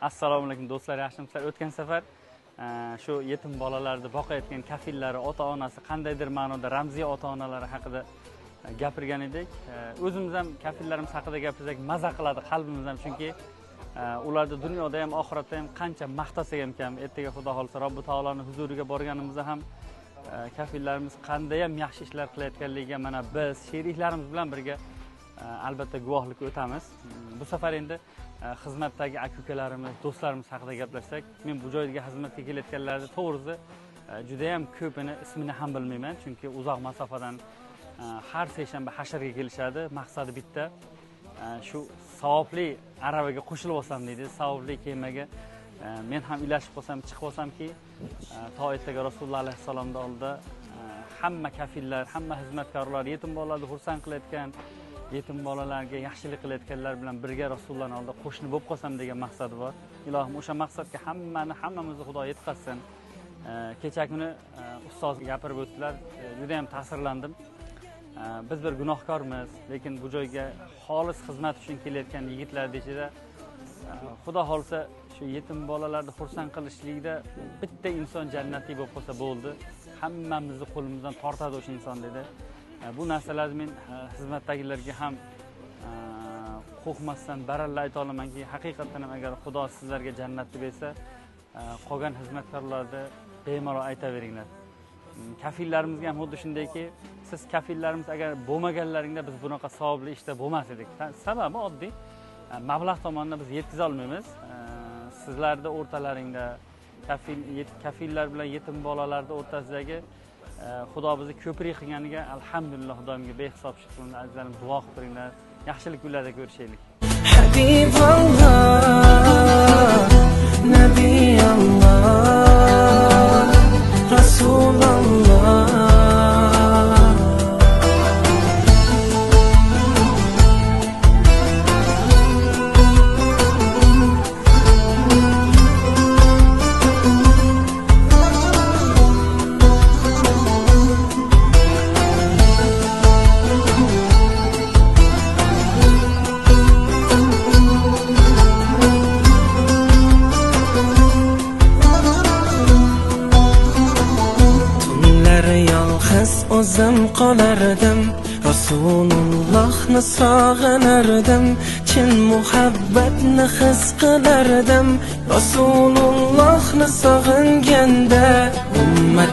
Assalomu alaykum do'stlar, yaxshimisizlar? O'tgan safar shu yetim bolalarni boqayotgan kafillari, ota-onasi qandaydir ma'noda ramziy ota-onalari haqida gapirgan edik. O'zimiz ham kafillarimiz haqida gapirsak maza qiladi qalbimiz ham, chunki ularni dunyoda ham oxiratda ham qancha maqtasak ham kam. Ertaga Xudo xolisa Robbi taoloning huzuriga borganimizda ham kafillarimiz qanday ham yaxshi ishlar qilayotganligiga mana biz sheriklarimiz bilan birga albatta guvohlik o'tamiz. Bu safar endi xizmatdagi aka-ukalarimiz, do'stlarimiz haqida gaplashsak, men bu joyga xizmatga kelayotganlarni to'g'risi juda ham ko'pini ismini ham bilmayman, chunki uzoq masofadan har seshanba hasharga kelishadi. Maqsadi bitta, shu savobli aravaga qo'shilib olsam deydi, savobli kemaga men ham ilashib qolsam, chiqib olsamki, to ertaga Rasululloh alayhissalomning oldida hamma kafillar, hamma xizmatkorlar, yetim bolalarni xursand qilayotgan, yetim bolalarga yaxshilik qilayotganlar bilan birga Rasulullohning oldida qo'shni bo'lib qolsam degan maqsadi bor. Ilohim o'sha maqsadga hammamizni Xudo yetkazsin. Kecha kuni ustoz gapirib o'tdilar, juda ham ta'sirlandim. Biz bir gunohkormiz, lekin bu joyga xolis xizmat uchun kelayotgan yigitlar ichida Xudo xolisa shu yetim bolalarni xursand qilishlikda bitta inson jannatli bo'lib qolsa bo'ldi, hammamizni qo'limizdan tortadi o'sha inson dedi. Bu narsalarni men xizmatdagilarga ham qo'rqmasdan baralla ayta olamanki, haqiqatan ham agar Xudo sizlarga jannatni bersa, qolgan xizmatkorlarni bemalol aytaveringlar. Kafillarimizga ham xuddi shundayki, siz kafillarimiz agar bo'lmaganlaringda biz bunaqa savobli ishda bo'lmas edik. Sababi oddiy, mablag' tomonidan biz yetkaza olmaymiz. Sizlarni o'rtalaringda kafillar bilan yetim bolalarning o'rtasidagi Xudo bizni ko'prik qilganiga alhamdulillah, Xudoyimga behisob shukr. Azizlarim, duo qilib turinglar. Yaxshilik kunlarda ko'rishaylik. Habiballoh, Nabiyalloh, Rasululloh. O'zim qolardim, Rasulullohni sog'inardim, chin muhabbatni his qilardim, Rasulullohni sog'inganda ummat